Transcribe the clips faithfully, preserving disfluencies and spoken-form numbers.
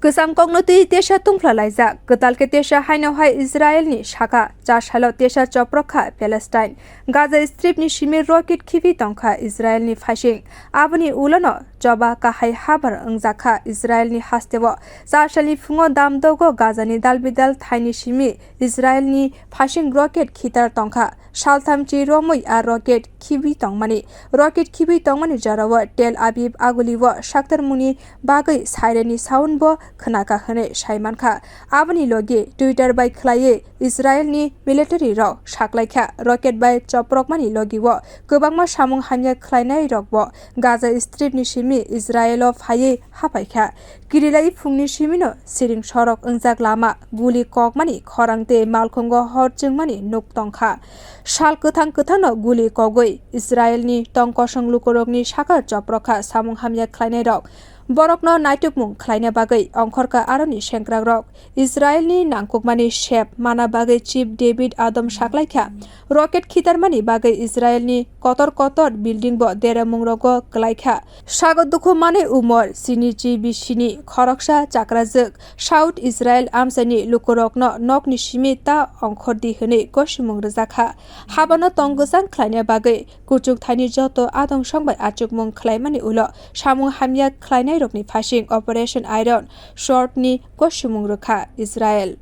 Kwcham kokno twi tesa tungphla laijak. Kwtal khe tesa haino hai Israel ni saka, cha salo tesa choprok kha Palestine. Gaza Strip ni simi rocket khibi tongkha Israel ni phaising. Aboni ulono choba kahai habar wngjak kha Israel ni hasteo. Cha salni phungo damdogo Gaza ni dalbidal thaini simi Israel ni phaising rocket khitar tongkha. Saltham chi romwi a rocket khibi tongmani. Rocket khibi tongmani jorao Tel Aviv agulio saktarmungni bagwi siren ni sound bo khnakha hwnwi saimankha. Aboni logi Twitter bai khlaiwi Israel ni military rok saklaikha, rocket bai choprokmani logio kwbangma samung hamya khlainai rokbo Gaza Strip ni simi Israel o phaiwi haphaikha. Kirilai phungni simino siring sorok wngjak lama, guli kokmani khorang tei malkhungo hor chwngmani nuk tongkha. Sal kwthang kwthangno guli kogwi Israelni tong kosong lukurokni saka choprokha samung hamya khlainairok. Borokno naitukmung khlaina bagwi ongkhorkha aroni sengkrakrok. Israelni nangkukmani sep mana bagwi Chief David Adom saklaikha. Rocket khitarmani bagwi Israelni kotor kotor building bo deramungrogo kwlaikha. Sago dukhu manwi umor sinichi bisini khoroksa chakrajwk South Israel amchaini lukurokno nokni simi ta ongkhordi hwnwi gosimung rwjakha. Habano tong gwchang khlaina bagwi kuchuk thaini joto adong song bai achukmung khlaimani ulo samung hamya khlainairokni phasing Operation Iron Sword ni gosimung rwkha Israel.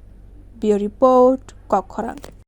Bureau Report, Kokkhorang.